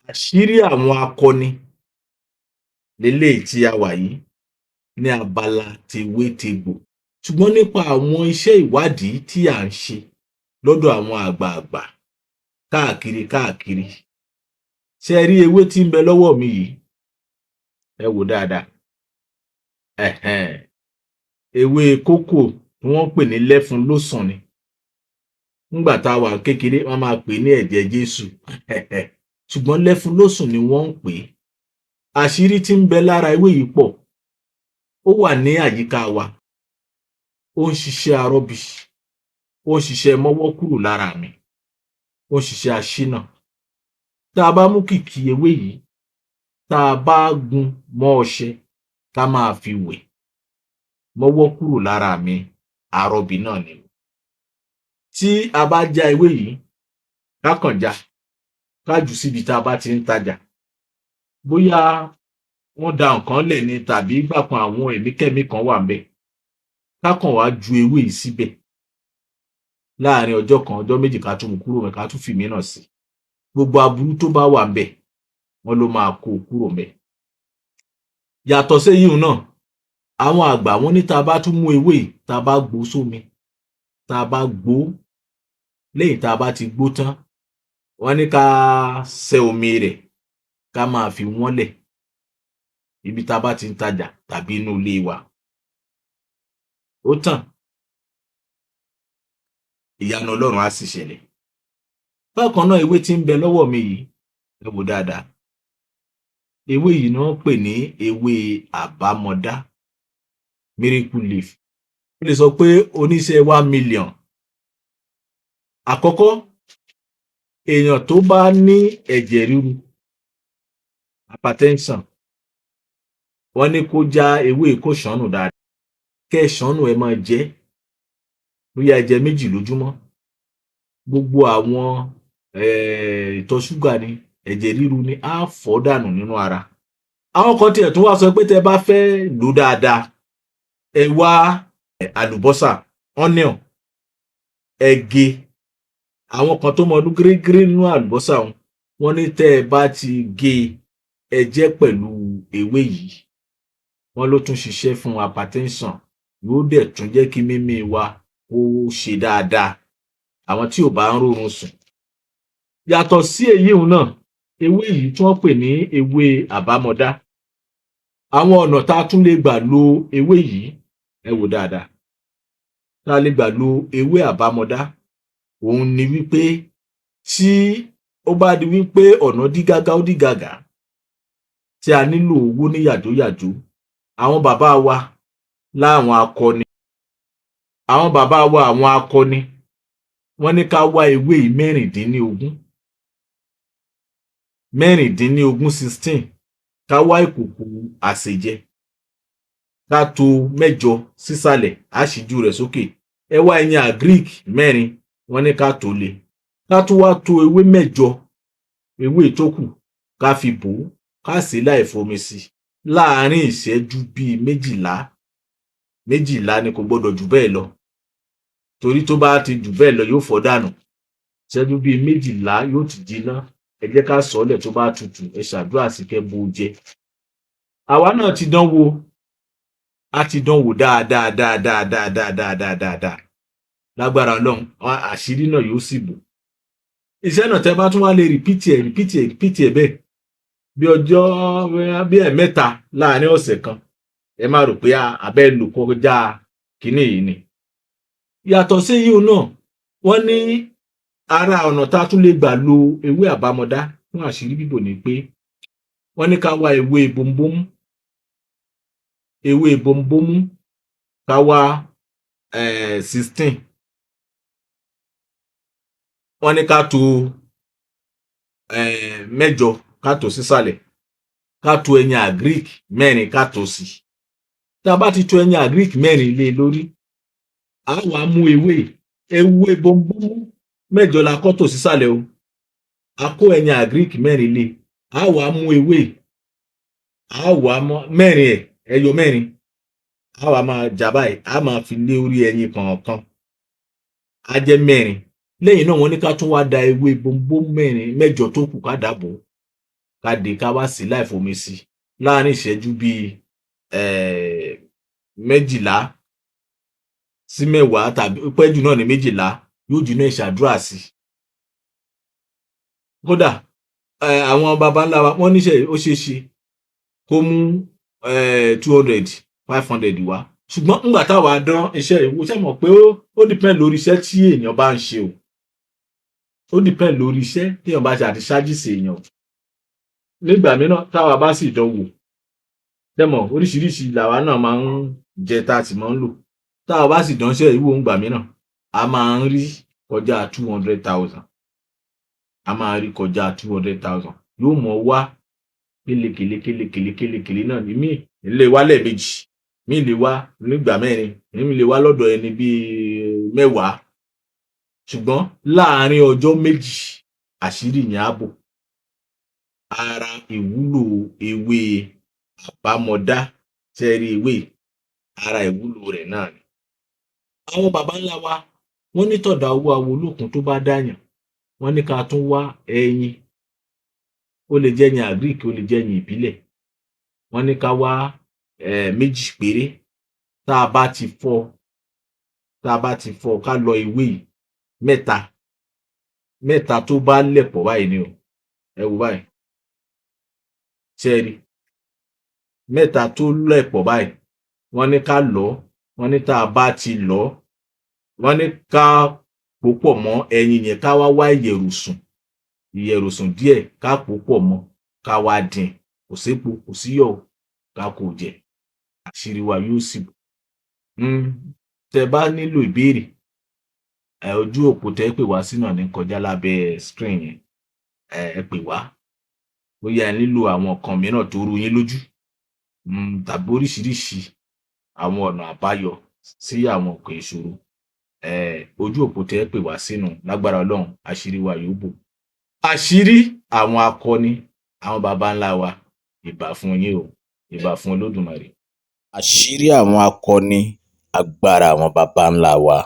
Àṣírí àwọn akọni leléyìí tí a wà yìí ní abala tewétegbò. Ṣùgbọ́n nípa àwọn iṣẹ́ ìwádìí tí à ń ṣe lọ́dọ̀ àwọn àgbààgbà káàkiri káàkiri. Ṣé ẹ rí ewé tí ń bẹ lọ́wọ́ mi yìí? Ẹ wò ó dáadáa. Ẹ̀hẹ́n, ewé kókò tí wọ́n ń pè ní lẹ́funlósùn ni. Ńgbà tá a wà ní kékeré, wọ́n á máa pè é ní ẹ̀jẹ̀ Jésù, ṣùgbọ́n lẹ́funlósùn ni wọ́n ń pè é. Àṣírí tí ń bẹ lára ewé yìí pọ̀. Ó wà ní àyíká wa. Ó ń ṣiṣẹ́ arọ́bí, ó ń ṣiṣẹ́ mọ́wọ́ kúrò lára mi, ó ń ṣiṣẹ́ aṣínà. Tá a bá mú kìkì ewé yìí, tá a bá gún mọ́ ọṣẹ, ká máa fi wẹ̀, mọ́wọ́ kúrò lára mi, arọ́bí náà ni. Tí a bá já ewé yìí, ká kàn já, ká jù ú síbi tá a bá ti ń tajà. Bóyá wọ́n da nǹkan lẹ̀ ni tàbí bákan, àwọn ẹ̀mí kẹ́mìí kan wà ńbẹ̀. Ká kàn wá ju ewé yìí síbẹ̀. Láàárín ọjọ́ kan, ọjọ́ 2, ká tún mú kúrò ńbẹ̀, ká tún fìmíràn sí. Gbogbo aburú tó bá wà ńbẹ̀, wọ́n ló máa kó o kúrò ńbẹ̀. Yàtọ̀ séyìí náà, àwọn àgbà, wọ́n ní tá a bá tún mú ewé yìí, tá a bá gbó sómi, tá a bá gbó, lẹ́yìn tá a bá ti gbó tán, wọ́n ní ká sẹ́ omi rẹ̀, ká máa fi wọ́nlẹ̀ ibi tá a bá ti ń tajà tàbí inú ilé wa. Ó tàn. Ìyanu Ọlọ́run á sì ṣẹlẹ̀. Bákan náà, ewé tí ń bẹ lọ́wọ́ mi yìí, ẹ wò ó dáadáa. Ewé yìí ni wọ́n ń pè ní ewé àbámọdá, miracle leaf. Mo lè sọ pé oníṣẹ́ 1 million. Àkọ́kọ́, èèyàn tó bá ní ẹ̀jẹ̀ ríru, hypertension, wọ́n ní kó já ewé yìí, kó ṣàn-án nù dáadáa. Kẹ́ ẹ ṣàn-án nù, ẹ máa jẹ ẹ́. Bóyá ẹ jẹ méjì lójúmọ́. Gbogbo àwọn ìtọ̀ ṣúgà ni, ẹ̀jẹ̀ ríru ni, á fọ̀ ọ́ dànù nínú ara. Àwọn kan tiẹ̀ tún wá sọ pé tẹ́ ẹ bá fẹ́ lò ó dáadáa, ẹ wá àlùbọ́sà, onion, ẹ gé e. Àwọn kan tó máa dún gírígírí nínú àlùbọ́sà un, wọ́n ní tẹ́ ẹ bá ti gé e, ẹ jẹ́ pẹ̀lú ewé yìí. Wọ́n ló tún ṣiṣẹ́ fún hypertension, yóò dẹ̀ tún jẹ́ kí mímí wa kó ṣe dáadáa. Àwọn tí ò bá ń rórun sùn. Yàtọ̀ sí èyíhun náà, ewé yìí tí wọ́n pè ní ewé àbámọdá. Àwọn ọ̀nà tá a tún lè gbà lo ewé yìí, ẹ wò ó dáadáa. Tá a lè gbà lo ewé àbámọdá, òun ni wí pé tí ó bá di wí pé ọ̀nà dí gágá, ó dí gàgá, tí a nílò owó ní yàjóyàjó, àwọn bàbá wa láwọn akọni, àwọn bàbá wa àwọn akọni, wọ́n ní ká wá ewé yìí 16, 16, 16, ká wá ìkòkò àsèjẹ, ká to mẹ́jọ sísàlẹ̀, á ṣíjú rẹ̀ sókè. Ẹ wá ẹyin agric mẹ́rin, wọ́n ní ká tò ó lé. Ká tún wá to ewé mẹ́jọ, ewé tó kù, ká fi bò ó, ká sè é láì fomi sí i láàárín ìṣẹ́jú bíi 12, 12 ni, kò gbọdọ̀ jù bẹ́ẹ̀ lọ, torí tó bá ti jù bẹ́ẹ̀ lọ, yóò fọ́ dànù. Ìṣẹ́jú bíi 12 yóò ti jiná. Ẹ jẹ́ ká sọ̀ ọ́ lẹ̀, tó bá tutù, ẹ ṣàdúrà sí, kẹ́ bó jẹ. Àwa náà ti dán wò, a ti dán wò dáadáa dáadáa dáadáa dáadáa dáadáa. Lágbára Ọlọ́run, àṣírí náà yóò sì bò. Iṣẹ́ náà, tẹ́ bá tún wá lè repeat ẹ̀, repeat ẹ̀, repeat ẹ̀ bẹ́ẹ̀ bí ọjọ́ bí ẹ̀ẹ̀mẹ́ta láàrin ọ̀sẹ̀ kan, ẹ má rò pé abẹ́ lò kọjá kínní yìí ni. Yàtọ̀ sí èyí náà, wọ́n ní ara ọ̀nà tá a tún lè gbà lo ewé àbámọdá fún àṣírí bíbò ni pé wọ́n ní ká wá ewé bombómú, ewé bombómú, ká wá 16, wọ́n ní ká to mẹ́jọ, ká tò sísàlẹ̀, ká to ẹyin agric mẹ́rin, ká tò sí. Tá a bá ti to ẹyin agric mẹ́rin lé e lórí, á wàá mú ewé, ewé bombómú mẹ́jọ la kọ́ tò sísàlẹ̀ o, a kó ẹyin agric mẹ́rin lé, á wàá mú ewé, á wàá mọ mẹ́rin ẹ̀, ẹyọ mẹ́rin, á wàá máa jà báyìí, á máa fi lé orí ẹyin kọ̀ọ̀kan, á jẹ́ mẹ́rin. Lẹ́yìn náà, wọ́n ní ká tún wá da ewé bombó mẹ́rin, mẹ́jọ tó kù, ká dà bò ó. Ká dé, ká wá sí láì fomi sí láàrin ìṣẹ́jú bíi 12 sí 10 tàbí pẹ́ jù náà ní 12, yóò jiná. Ìṣàdúrà sí. Kódà àwọn baba ńlá wa, wọ́n níṣẹ́, ó ṣeé ṣe kó mú 200, 500 wá. Ṣùgbọ́n ńgbà táwa dán iṣẹ́ ìwò, ṣe mọ̀ pé ó depend lórí iṣẹ́ tí èèyàn bá ń ṣe o. Ó depend lórí iṣẹ́ tí èèyàn bá ṣe àti charges èèyàn. Nígbà mìíràn táwa bá sì dán wò, ṣe mọ̀, oríṣiríṣi làwa náà máa ń jẹ tá a sì máa ń lò. Táwa bá sì dánṣẹ́ ìwò ńgbà mìíràn, a máa ń rí kọjá 200,000, a máa rí kọjá 200,000. Yóò mọ wá kélekèle kélekèle kélekèle náà ní. Míì lè wá lẹ́ẹ̀mejì, míì lè wá nígbà mẹ́rin, míì lè wá lọ́dọ̀ ẹni bíi 10. Ṣùgbọ́n láàárín ọjọ́ 2, àṣírí yẹn á bò. Ara ìwúlò ewé àbámọdá tẹ́ rí, ewé yìí, ara ìwúlò rẹ̀ náà ni. Àwọn baba ńlá wa, wọ́n ní tọ̀dà owó awo olókun tó bá dàyàn, wọ́n ní ká tún wá ẹyin. Ó lè jẹ́ ẹyin agric, ó lè jẹ́ ẹyin ìbílẹ̀. Wọ́n ní ká wá 2 péré. Tá a bá ti fọ́, tá a bá ti fọ́, ká lọ ewé yìí mẹ́ta mẹ́ta tó bá lẹ̀ pọ̀ báyìí ni o. Ẹ wò báyìí, ṣé ẹ rí mẹ́ta tó lẹ̀ pọ̀ báyìí? Wọ́n ní ká lọ̀. Wọ́n ní tá a bá ti lọ̀, wọ́n ní ká pò pọ̀ mọ́ ẹyin yẹn, ká wá wá ìyẹ̀rùsùn, ìyẹ̀rùsùn díẹ̀, ká pò pọ̀ mọ́, ká wá dín. Kò sépo, kò síyọ̀ o. Ká kó jẹ, àṣírí wa yóò sì bò. Tẹ́ bá nílò ìbéèrè ẹ, ojú òpó tẹ́ pè wá sí náà ní kọjá lábẹ́ screen yẹn. Ẹ pè wá bóyá ẹ nílò àwọn nǹkan mìíràn tó rú yín lójú tàbí oríṣiríṣi àwọn ọ̀nà àbáyọ sí àwọn òkè ìṣòro. Ojú òpó tẹ́ pè wá sínú. Lágbára Ọlọ́run, àṣírí wa yóò bò. Àṣírí àwọn akọni, àwọn baba ńlá wa, ìbà fún yín o, ìbà fún Olódùmarè. Àṣírí àwọn akọni, agbára àwọn baba ńlá wa.